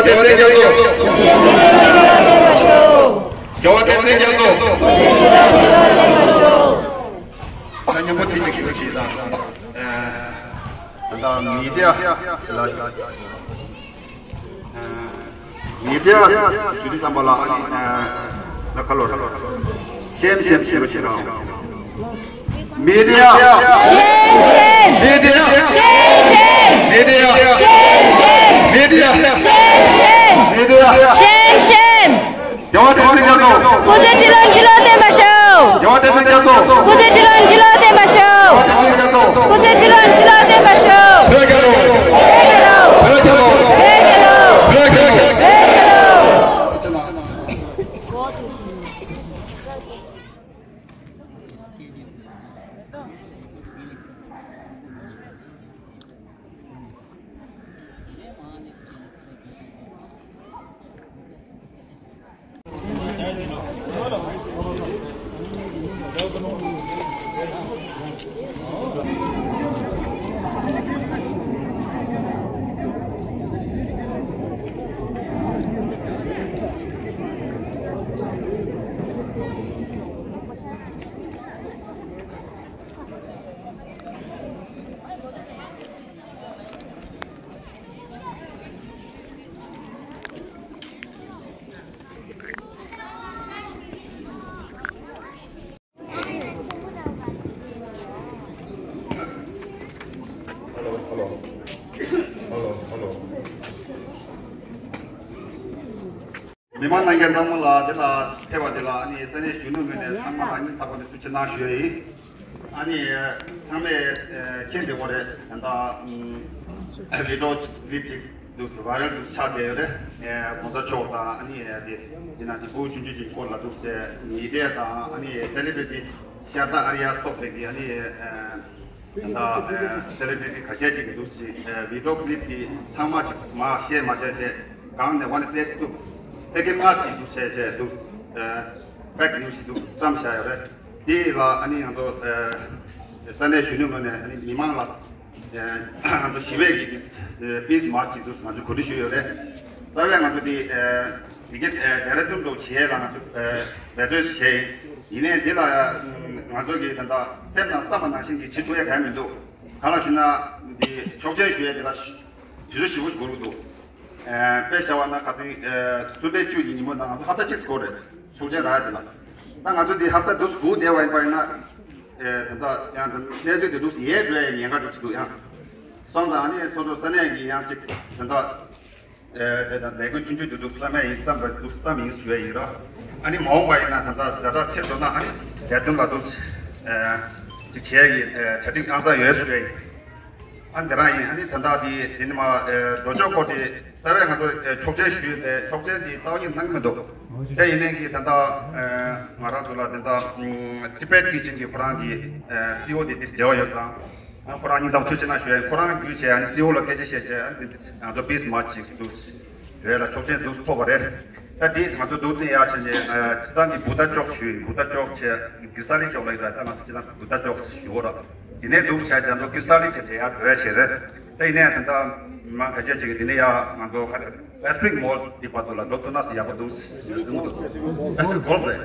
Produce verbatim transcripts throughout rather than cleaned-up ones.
བསྟན་འཛིན་རྒྱ་མཚོ། རྒྱལ་བ་བསྟན་འཛིན་རྒྱ་མཚོ། ད་མཉམ་པོ་དེ་གཅིག་གིས་ཞུས་དང་། ད་མི་སྡེ་ལ། མི་སྡེ་ཞུ་དུས་ཙམ་པ་ལ་ཨ་ནི་ལ་ཁ་ལོ་རེད། ཤེམ་ཤེམ་ཞེས་པ་ཞིག་རང་། མི་སྡེ། ཤེམ་ཤེམ། མི་སྡེ། ཤེམ་ཤེམ། མི་སྡེ། ཤེམ་ཤེམ། མི་སྡེ། ཤེམ་ཤེམ། མི་སྡེ། ཤེམ་ཤེམ། རྒྱལ་བ་བསྟན་འཛིན་རྒྱ་མཚོ། སྐུ་ཚེ་ཁྲི་ལོ་ཁྲི་ལོ་བརྟན་པར་ཤོག་རྒྱལ་བ་བསྟན་འཛིན་རྒྱ་མཚོ། སྐུ་ཚེ་ཁྲི་ལོ་ཁྲི་ལོ་བརྟན་པར་ཤོག་རྒྱལ་བ་བསྟན་འཛིན་རྒྱ་མཚོ། སྐུ་ཚེ་ཁྲི་ལོ་ཁྲི་ལོ་བརྟན་པར་ཤོག་བོད་རྒྱལ་ལོ། བོད་རྒྱལ་ལོ། བོད་རྒྱལ་ལོ། བོད་རྒྱལ་ལོ། བོད་རྒྱལ་ལོ། མི་མང་རྣམས་ཀྱིས་ཚང་མ་ལ་དེ་ལ་ཕེབས་པ་དེ་ལ་ཨ་ནི་ས་གནས་གཞོན་ནུ་ངོས་ནས་ཚང་མ་ལ་སྙིང་ཐག་པ་ནས་ཐུགས་རྗེ་གནང་ཞུ་ཡ་ཡིན། ཨ་ནི་ཚང་མས་མཁྱེན་བསྡད་ཡོད་རེད། ད་ལྟ་བི་ཌི་ཡོ་ཅིག་ཀི་ལིབ་ཅིག་འདུག་ཟེར་བ་རེད། འདུག་ཆགས་བསྡད་ཡོད་རེད། གོང་ས་མཆོག་དང་ཨ་ནི་དེ་ཡིན་ན་དེ་ཕྲུ་གུ་ཆུང་ཆུང་ཅིག་སྐོར་ལ་འདུག་ཟེར། ཉི་ཟླ་དང་ཨ་ནི་སེ་ལི་བྷི་རི་ཊི་ཤར་ཏ་ཨ་རི་ཡ་སོགས་པའི་གི་ཨ་ནི་ད་ལྟ་སེ་ལི་བྷི་རི་ཊི་ཁ་ཤས་ཅིག་གིས་འདུག་ཟེར། བི་ཌི་ཡོ་ཀི་ལིབ་དེ་ཚང་མ་ཅིག་མར་བཤད་མ་བྱས་བྱས་སྒང་ནས་འོ་ན་ཏོག་ཙམ་སེ་ཀེན་ཌི་མ་ཅིག་འདུག་བྱས་བྱས་འདུག་ཕེག་ནིའུ་སི་འདུག་བཀྲམ་བཞག་ཡོད་རེད། དེ་ལ་ཨ་ནི་ང་ཚོ་ས་གནས་གཞོན་ནུ་ངོས་ནས་ཨ་ནི་མི་མང་ལ་ང་ཚོ་ཞི་བའི་གི་པིས་པིས་མར་ཅིག་འདུག་ང་ཚོ་གོ་སྒྲིག་ཞུས་ཡོད་རེད། རྩ་བའི་ང་ཚོ་དེ་དེ་ག་ཌེ་ར་ཌུན་དུ་བྱེད་ཡས་ལ་ང་ཚོ་འབད་བརྩོན་བྱས་ཡིན། ཡིན་ནའི་འདི་ལ་ང་ཚོ་གི་ད་ལྟ་སེམས་ནང་བསམ་པ་ནང་བཞིན་གྱི་བྱེད་ཐུབ་ཡས་གང་ཡང་མི་འདུག་གང་ལ་ཞུ་ན་འདི་ཆོག་མཆན་ཞུ་ཡས་དེ་ལ་དུས་ཚོད་ཞེ་པོ་ཞིག་འགོར་གྱི་འདུག་དཔེ་བཞག་པ་ན་ཁ་སང་གསུམ་པའི་བཅུ་གི་ཉིན་མོ་ནང་ང་ཚོ་ཧབ་ཏ་གཅིག་འགོར་རེད། ཆོག་མཆན་རག་ཡས་དེ་ལ། ད་ང་ཚོ་འདི་ཧབ་ཏ་འདུག་སྒུག་བསྡད་པ་ཡིན་པ་ཡིན་ན། ཨེ་ད་ལྟ་ཡང་ད་གནས་ཚུལ་དེ་འདུག་ཡལ་འགྲོ་ཡའི་ཉེན་ཁ་འདུག་ཅིག་འདུག་ཡང་། སོང་ཙང་ཨ་ནི་སོ་སོ་ས་གནས་ཀྱི་ཡང་ཅིག་ད་ལྟ་ཨེ་དེ་ད་ལས་འགུལ་ཆུང་ཆུང་དེ་འདུག་བསམ་ཡས་ཡིན། བརྩམས་པ་འདུག་བརྩམས་ཡིན་ཞུ་ཡས་ཡིན་ར། ཨ་ནི་མ་འོངས་པ་ཡིན་ན་ད་ལྟ་ཛ་དྲག་ཕྱིར་འགྲོ་ན་ཨ་ནི་ལས་དོན་ལ་འདུག་ཨེ་ཅིག་བྱས་ཡིན། ཨེ་གྲ་སྒྲིག་ཨང་གསར་ཡོད་ཞུ་ཡས་ཡིན། ཨ་འདི་རང་ཡིན། ཨ་ནི་ད་ལྟ་འདི་དེ་ནི་མ་ཨེ་རྡོ་ཆོག་སྐོར་དེ་རྩ་བའི་ང་ཚོ་ཨེ་ཆོག་མཆན་ཞུས་ཏེ་ཆོག་མཆན་དེ་རྩ་བ་ཉིད་གནང་གི་མི་འདུག་དེ་ཡིན་ནའི་གི་ད་ལྟ་ཨེ་ང་རང་ཚོ་ལ་དེ་ལྟ་ཨམ་ཊི་པེཊ་ཀི་ཅན་གྱི་ཁོ་རང་གི་ཨེ་སི་ཨི་ཨོ་དེ་དེ་འབྲེལ་བ་ཡོད་ཙང་། ཨ་ཁོ་རང་སྙིང་ཐག་ཐུགས་རྗེ་གནང་ཞུ་ཡ། ཁོ་རང་བརྒྱུད་བྱས་ཨ་ནི་སི་ཨི་ཨོ་ལ་སྐད་ཆ་བཤད་བྱས་ཨ་ནི་ང་ཚོ་པིས་མར་ཅིག་འདུག་རེད་ལ་ཆོག་མཆན་འདུག་ཐོབ་པ་རེད། ད་དེ་ང་ཚོ་འདུག་ནས་ཡར་ཕྱིན་ནས་ཨ་སྤྱི་བཏང་གི་བུ་ད་ཅོག་ཞུས། བུ་ད་ཅོག་བྱས་གི་ས་ལི་ཅོག་ལ་ཡིན་ད་ང་ཚོ་སྤྱི་བཏང་བུ་ད་ཅོག་ཞུ་བ་ར། དེ་ནས་འདུག་བྱས་ཀྱང་ཚོ་གི་ས་ལི་བྱས་བྱས་ཡར་འགྲོ་ཡ་བྱས་རེད། ད་ཡིན་ནའི་ད་ལྟ་མི་མང་ཁ་ཤས་ཅིག་གིས་དེ་ནས་ཡར་ང་ཚོ་ག་རེ་ཝེ་སི་པིང་མོལ་དེ་བར་དུ་ལ་འགྲོ་ཐུབ་ན་ཟེར་ཡག་པོ་འདུག་ཟེར་གྱི་འདུག་ཝེ་སི་པིང་མོལ་རེད།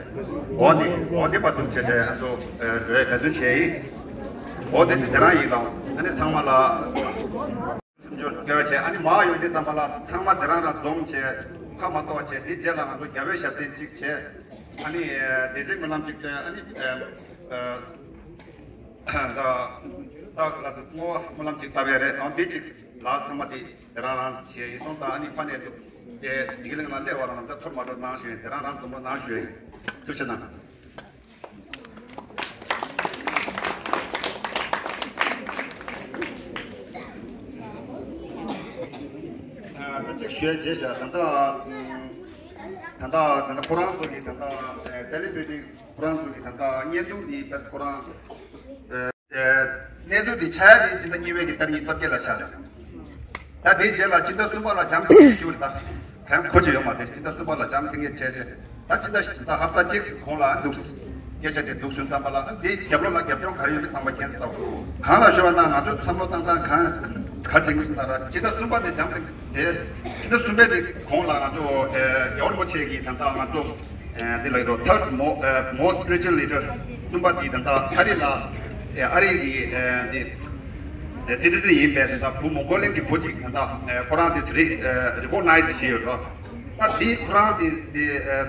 འོ་ནི་འོ་དེ་བར་དུ་བྱས་བྱས་ང་ཚོ་འགྲོ་ཡ་འབད་བརྩོན་བྱས་ཡིན། འོ་དེ་དེ་རང་ཡིན་དང་ཨ་ནི་ཚང་མ་ལ། སུམ་ཅུ་སྐྱོ་བྱས་ཨ་ནི་མར་ཡོང་དུས་ཙམ་པ་ལ་ཚང་མ་དེ་རང་རང་འཛོམས་བྱས་ཁ་མ་གཏོགས་བྱས། དེ་རྗེས་ལ་ང་ཚོ་རྒྱལ་བའི་ཞབས་བརྟན་གཅིག་བྱས། ཨ་ནི་སྡེ་སྲིད་སྨོན་ལམ་གཅིག་བཏོན། ཨ་ནི་ད་ད་ལ་སོ་བསྔོ་བ་སྨོན་ལམ་གཅིག་བཏབ་ཡ་རེད། ཨང་དེ་གཅིག་ལ་ཚང་མ་དེ་དེ་རང་རང་བྱས་ཡིན་སོང་ཙང་ཨ་ནི་ཕ་ནས་ཚུགས་ཏེ་འདི་ག་ལིང་ལ་སླེབས་པ་རང་ཚ་ཐོར་མ་འགྲོ་གནང་ཞུ་ཡིན། དེ་རང་རང་འཛོམས་པོ་གནང་ཞུ་ཡིན། ཐུགས་རྗེ་གནང་། ད་ཅིག་ཞུ་ཡ་བྱས་ཤག་ད་ལྟ་ད་ལྟ་ད་ལྟ་ཁོ་རང་ཚོ་གི་ད་ལྟ་སེ་ལི་བྷི་རི་ཊི་ཁོ་རང་ཚོ་གི་ད་ལྟ་བརྙན་ཐུང་འདི་ཁོ་རང་གནས་ཚུལ་འདི་ཆགས་ཡ་དེ་ཕྱི་ཟླ་གཉིས་པའི་གི་ཏ་རིག་ཉི་ཤུ་རྩ་བརྒྱད་ལ་ཆགས་ཡོད། ད་དེའི་རྗེས་ལ་ཕྱི་ཟླ་གསུམ་པ་ལ་བྱམས་བརྩེ་ཞུ་རེད། ད་གང་གོ་ཆེ་ཡོད་མ་རེད། ཕྱི་ཟླ་གསུམ་པ་ལ་བྱམས་བརྩེ་ངས་བྱས་རྗེས་ད་ཕྱི་ཟླ་ད་ཧབ་ཏ་གཅིག་གོང་ལ་འདུག་སྐད་ཆ་དེ་འདུག་ཞུ་ཙམ་པ་ལ་དེའི་རྒྱབ་ལོགས་ལ་རྒྱབ་ལྗོངས་ག་རེ་ཡོད་མེད་ཚང་མ་མཁྱེན་སོང་། གང་ལ་ཞུ་བ་ན་ང་ཚོས་བསམ་བློ་བཏང་སྟངས་གང་ ག་རེ་བྱེད་དགོས་ཟེར་ན་ར་སྤྱི་ཟླ་གསུམ་པ་དེ་སྦྱངས་ཏེ་དེ་སྤྱི་ཟླ་གསུམ་པའི་དེ་གོང་ལ་ང་ཚོ་ཨེ་རྒྱལ་བ་རིན་པོ་ཆེ་གི་ད་ལྟ་ང་ཚོ་ཨེ་འདི་ལ་ཡོད་རོ། Third mo- ཨེ་most spiritual leader གསུམ་པ་དེ་ད་ལྟ་ཨ་རི་ལ་ཨེ་ཨ་རི་གི་ཨེ་འདི་ཨེ་citizen ཡིན་པའི་ད་ལྟ་བུ་མོན་གྷོ་ལན་གྱི་བུ་ཅིག་ད་ལྟ་ཨེ་ཁོ་རང་དེ་རི་ཨེ་recognize བྱས་ཡོད་རོ། ད་དེ་ཁོ་རང་དེ་དེ་ཨེ་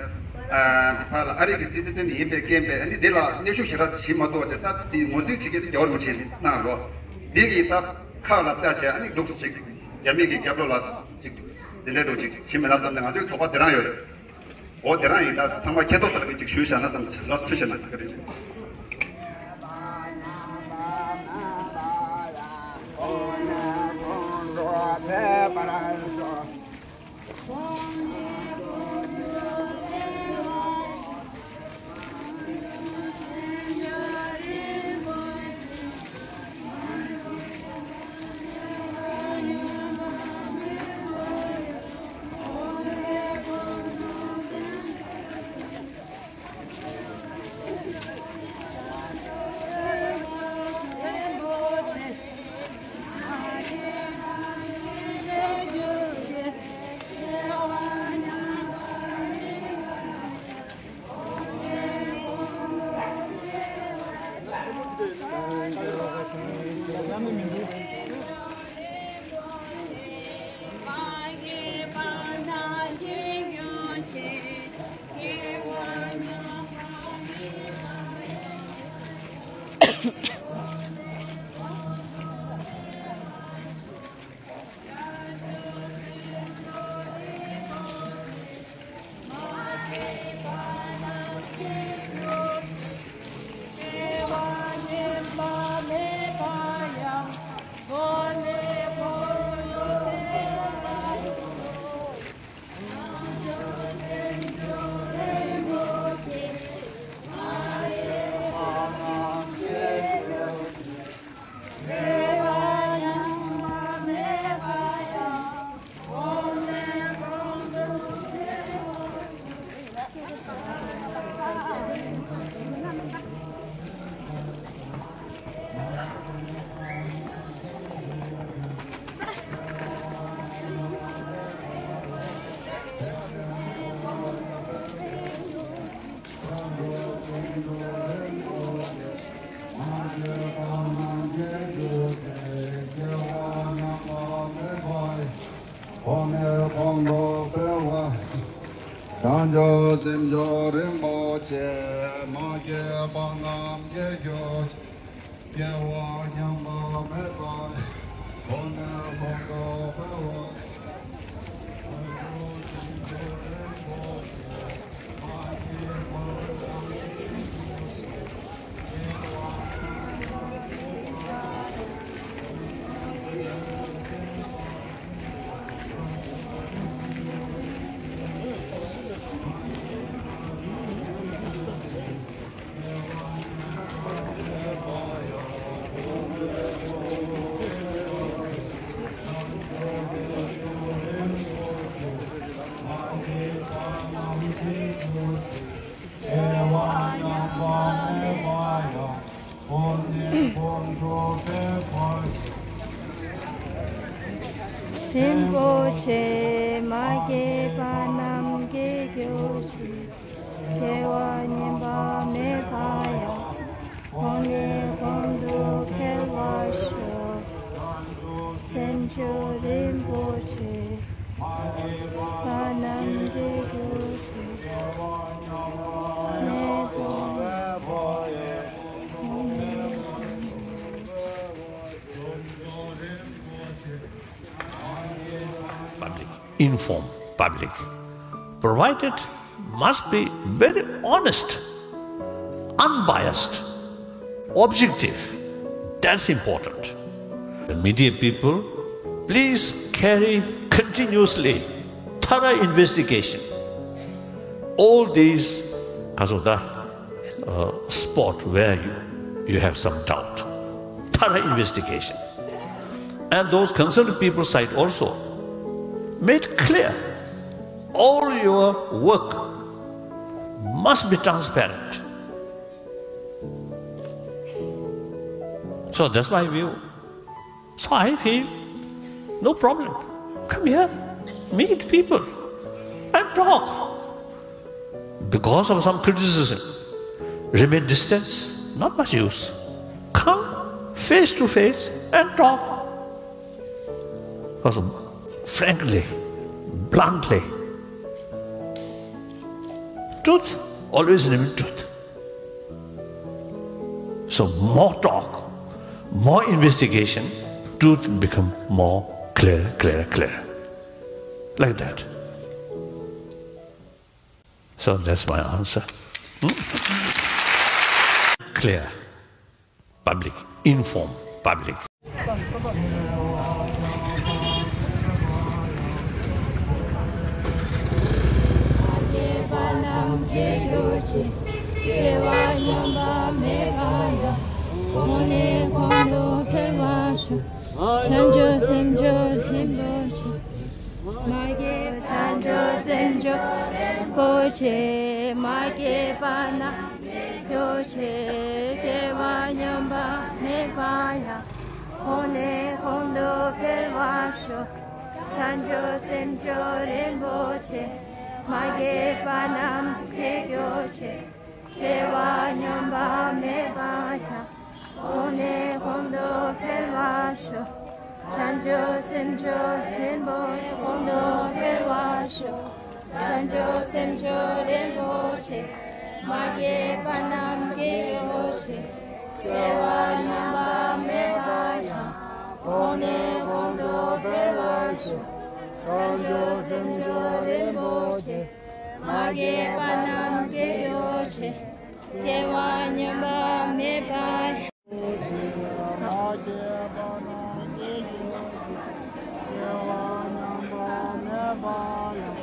ཨེ་ད་ལ་ཨ་རི་གི་citizen ཡིན་པའི་རྐྱེན་པས་ཨ་ནི་དེ་ལ་གནོན་ཤུགས་ཞེ་དྲག་བྱེད་མ་ཐུབ་པ་བྱས། ད་དེ་ངོས་འཛིན་བྱེད་མཁན་དེ་རྒྱལ་བ་རིན་པོ་ཆེ་གནང་རོ། དེ་གི་ད་ཁག་ལ་བལྟས་བྱས་ཨ་ནི་འདུག་སེ་ཅིག་རྒྱ་མི་གི་རྒྱབ་ལོགས་ལ་ཅིག་དེ་འདྲའི་འདྲ་ཅིག་བྱེད་མེད་ན་བསམ་ནས་ང་ཚོའི་དོགས་པ་དེ་རང་ཡོད་རེད། འོ་དེ་རང་ཡིན་ད་ཚང་མ་ཁྱེད་ཐོག་ལྟ་བུའི་ཅིག་ཞུས་བཞག་ན་བསམ་ལགས་ཐུགས་རྗེ་གནང་། བྱང་ཆུབ་སེམས་མཆོག་རིན་པོ་ཆེ། མ་སྐྱེས་པ་རྣམས་སྐྱེ་གྱུར་ཅིག་སྐྱེ་བ་ཉམས་པ་མེད་པ། གོང་ནས་གོང་དུ་འཕེལ་བ། རིན་པོ་ཆེ། མ་སྐྱེས་པ་རྣམས་སྐྱེ་གྱུར་ཅིག་སྐྱེ་བ་ཉམས་པ་མེད་པ་ཡང་། གོང་ནས་གོང་དུ་འཕེལ་བར་ཤོག་སེམས་མཆོག་རིན་པོ་ཆེ། མ་སྐྱེས་པ་རྣམས་སྐྱེ་གྱུར་ཅིག་སྐྱེ་བ་ཉམས་པ་མེད་པ་ཡང་། Public, inform public, provided must be very honest, unbiased, objective. That's important. The media people, please carry continuously thorough investigation. All these, uh, spot where you, you have some doubt. Thorough investigation. And those concerned people side also made clear, all your work must be transparent. So that's my view. So I feel No problem. Come here. Meet people and talk. Because of some criticism, remain distance, not much use. Come face to face and talk. Because frankly, bluntly, truth always remain truth. So more talk, more investigation, truth become more clear, clear, clear. Like that. So that's my answer. Hmm? Clear. Public. Inform public. སྐྱེ་བ་རྣམས་སྐྱེ་གྱུར་ཅིག་སྐྱེ་བ་ཉམས་པ་མེད་པ་ཡང་། གོང་ནས་གོང་དུ་འཕེལ་བར་ཤོག་བྱང་ཆུབ་སེམས་མཆོག་རིན་པོ་ཆེ། མ་སྐྱེས་བྱང་ཆུབ་སེམས་མཆོག་རིན་པོ་ཆེ། མ་སྐྱེས་པ་རྣམས་སྐྱེ་གྱུར་ཅིག་སྐྱེ་བ་ཉམས་པ་མེད་པ་ཡང་། གོང་ནས་གོང་དུ་འཕེལ་བར་ཤོག་བྱང་ཆུབ་སེམས་མཆོག་རིན་པོ་ཆེ། མ་སྐྱེས་པ་རྣམས་སྐྱེ་གྱུར་ཅིག་སྐྱེ་བ་ཉམས་པ་མེད་པ་ཡང་། གོང་ནས་གོང་དུ་འཕེལ་བར་ཤོག་བྱང་ཆུབ་སེམས་མཆོག་རིན་པོ་ཆེ། གོང་དུ་འཕེལ་བར་ཤོག་བྱང་ཆུབ་སེམས་མཆོག་རིན་པོ་ཆེ། མ་སྐྱེས་པ་རྣམས་སྐྱེ་གྱུར་ཅིག་སྐྱེ་བ་ཉམས་པ་མེད་པ་ཡང་། གོང་ནས་གོང་དུ་འཕེལ་བར་ཤོག་བྱང་ཆུབ་སེམས་མཆོག་རིན་པོ་ཆེ། མ་སྐྱེས་པ་རྣམས་སྐྱེ་གྱུར་ཅིག་སྐྱེ་བ་ཉམས་པ་མེད་པ། མ་སྐྱེས་པ་རྣམས་སྐྱེ་གྱུར་ཅིག་སྐྱེ་བ་ཉམས་པ་མེད་པ་ཡང་།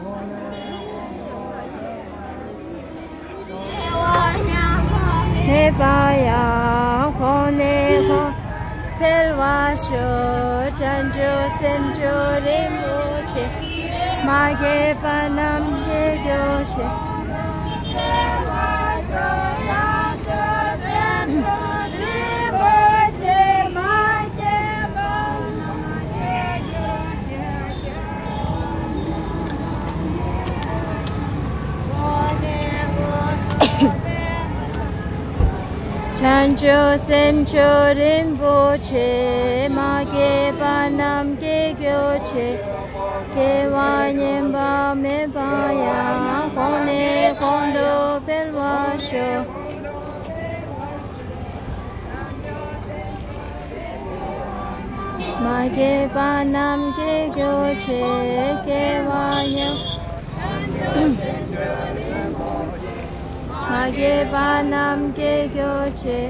གོང་ནས་གོང་དུ་འཕེལ་བར་ཤོག་མེད་པ་ཡང་། གོང་ནས་གོང་འཕེལ་བར་ཤོག་བྱང་ཆུབ་སེམས་མཆོག་རིན་པོ་ཆེ། མ་སྐྱེས་པ་རྣམས་སྐྱེ་གྱུར་ཅིག་བྱང་ཆུབ་སེམས་མཆོག་རིན་པོ་ཆེ། མ་སྐྱེས་པ་རྣམས་སྐྱེ་གྱུར་ཅིག་སྐྱེ་བ་ཉམས་པ་མེད་པ་ཡང་། གོང་ནས་གོང་དུ་འཕེལ་བར་ཤོག་མ་སྐྱེས་པ་རྣམས་སྐྱེ་གྱུར་ཅིག་སྐྱེ་བ་ཉམས། མ་སྐྱེས་པ་རྣམས་སྐྱེ་གྱུར་ཅིག་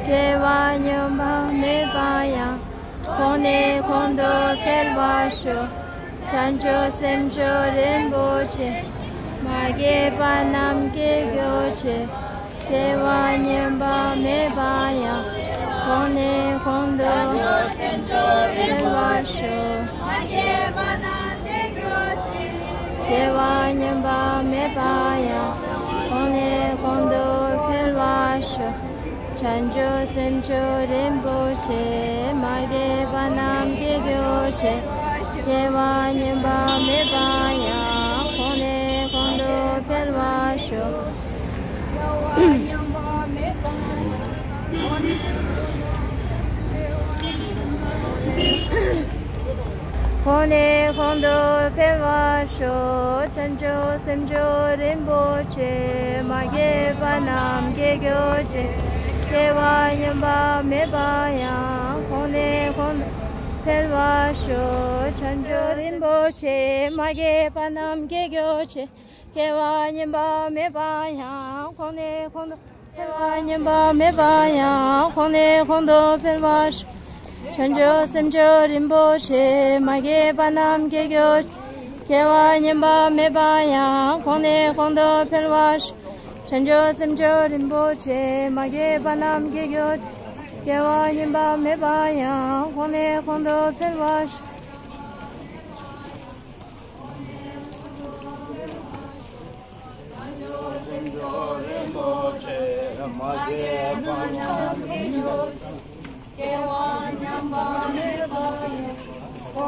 སྐྱེ་བ་ཉམས་པ་མེད་པ་ཡང་། གོང་ནས་གོང་དུ་འཕེལ་བར་ཤོག་བྱང་ཆུབ་སེམས་མཆོག་རིན་པོ་ཆེ། མ་སྐྱེས་པ་རྣམས་སྐྱེ་གྱུར་ཅིག་སྐྱེ་བ་ཉམས་པ་མེད་པ་ཡང་། གོང་ནས་གོང་དུ་འཕེལ་བར་ཤོག་སྐྱེ་བ་ཉམས་པ་མེད་པ་ཡང་། གོང་ནས་གོང་དུ་འཕེལ་བར་ཤོག་བྱང་ཆུབ་སེམས་མཆོག་རིན་པོ་ཆེ། མ་སྐྱེས་པ་རྣམས་སྐྱེ་གྱུར་ཅིག་སྐྱེ་བ་ཉམས་པ་མེད་པ་ཡང་། གོང་ནས་གོང་དུ་འཕེལ་བར་ཤོག་གོང་ནས་གོང་དུ་འཕེལ་བར་ཤོག་བྱང་ཆུབ་སེམས་མཆོག་རིན་པོ་ཆེ། མ་སྐྱེས་པ་རྣམས་སྐྱེ་གྱུར་ཅིག་སྐྱེ་བ་ཉམས་པ་མེད་པ་ཡང་། གོང་ནས་གོང་དུ་འཕེལ་བར་ཤོག་བྱང་ཆུབ་རིན་པོ་ཆེ། མ་སྐྱེས་པ་རྣམས་སྐྱེ་གྱུར་ཅིག་སྐྱེ་བ་ཉམས་པ་མེད་པ་ཡང་། གོང་ནས་གོང་དུ་སྐྱེ་བ་ཉམས་པ་མེད་པ་ཡང་། གོང་ནས་གོང་དུ་འཕེལ་བར་ཤོག་བྱང་ཆུབ་སེམས་མཆོག་རིན་པོ་ཆེ། མ་སྐྱེས་པ་རྣམས་སྐྱེ་གྱུར་ཅིག་སྐྱེ་བ་ཉམས་པ་མེད་པ་ཡང་། གོང་ནས་གོང་དུ་འཕེལ་བར་ཤོག་བྱང་ཆུབ་སེམས་མཆོག་རིན་པོ་ཆེ། མ་སྐྱེས་པ་རྣམས་སྐྱེ་གྱུར་ཅིག་སྐྱེ་བ་ཉམས་པ་མེད་པ་ཡང་། གོང་ནས་གོང་དུ་འཕེལ་བར་ཤོག་བྱང་ཆུབ་སེམས་མཆོག་རིན་པོ་ཆེ། མ་སྐྱེས་པ་རྣམས་སྐྱེ་གྱུར་ཅིག་སྐྱེ་བ་ཉམས་པ་མེད་པ་ཡང་།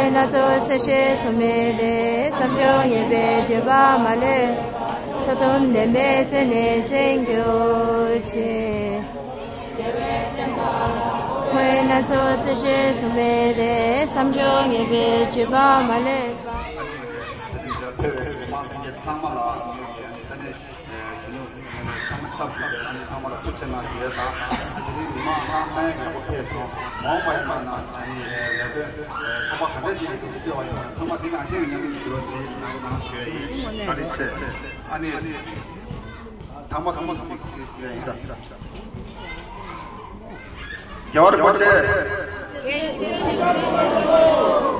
སྣ་ཚོགས་སེལ་བྱེད་གཟུགས་མེད་དེ། བསམ་བྱུང་ངེས་པའི་སྤྱོད་པ་མ་ལུས་པ། མཆོག་གསུམ་བདེན་པའི་རྩལ་ནི་འཛིན་གྱུར་ཅིག་སྣ་ཚོགས་སེལ་བྱེད་གཟུགས་མེད་དེ། བསམ་བྱུང་ངེས་པའི་སྤྱོད་པ་མ་ལུས་པ། ཚང་མ་ལ་ཐུགས་རྗེ་ཆེ་གནང་ཞུ་ཡས་དང་། དེ་རིང་མི་མང་ཧང་སང་ཡག་པོ་ཕེབས་སོང་། མ་འོངས་པ་ཡིན་པ་ན་ཨ་ནི་ལས་དོན་ཚོགས་པ་ག་འདྲ་ཅིག་གིས་ཐུགས་རྗེ་ཆེ་བ་ཡིན་ན། ཚང་མ་འདི་ནང་བཞིན་མཉམ་དུ་ཞུ་རོགས་གྱིས་གནང་གནང་ཞུ་ཡས་ཡིན། བཀའ་དྲིན་ཆེ། ཨ་ནི། དང་པོ་དང་པོ་ཞུ་ཡས་ཡིན་ད། རྒྱལ་བ་རིན་པོ་ཆེ།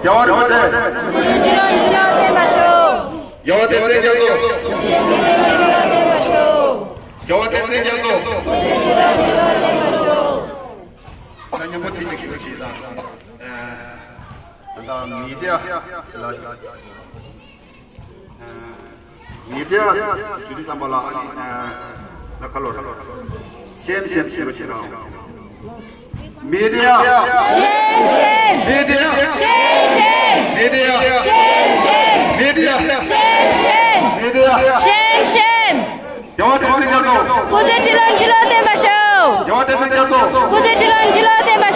རྒྱལ་བ་རིན་པོ་ཆེ། སྐུ་ཚེ་ཁྲི་ལོ་ཁྲི་ལོ་བརྟན་པར་ཤོག་རྒྱལ་བ་བསྟན་འཛིན་རྒྱ་མཚོ། སྐུ་ཚེ་ཁྲི་ལོ་ཁྲི་ལོ་བརྟན་པར་ཤོག་རྒྱལ་བ་བསྟན་འཛིན་རྒྱ་མཚོ། སྐུ་ཚེ་ཁྲི་ལོ་ཁྲི་ལོ་བརྟན་པར་ཤོག་ད་མཉམ་པོ་དེ་ཅིག་གི་ཞིག་དང་། ད་མི་དེ་ལ། མི་དེ་ཞུ་དུས་ཙམ་པ་ལ་ཨ་ནི་ད་ཁ་ལོ་རེད། ཤེམ་ཤེམ་ཞེས་པ་ཞིག་རང་། མི་དེ། ཤེམ་ཤེམ། མི་དེ། ཤེམ་ཤེམ། མི་དེ། ཤེམ་ཤེམ། མི་དེ། ཤེམ་ཤེམ། མི་དེ། ཤེམ་ཤེམ། རྒྱལ་བ་བསྟན་འཛིན་རྒྱ་མཚོ། སྐུ་ཚེ་ཁྲི་ལོ་ཁྲི་ལོ་བརྟན་པར་ཤོག་རྒྱལ་བ་བསྟན་འཛིན་རྒྱ་མཚོ། སྐུ་ཚེ་ཁྲི་ལོ་ཁྲི་ལོ་བརྟན་པར།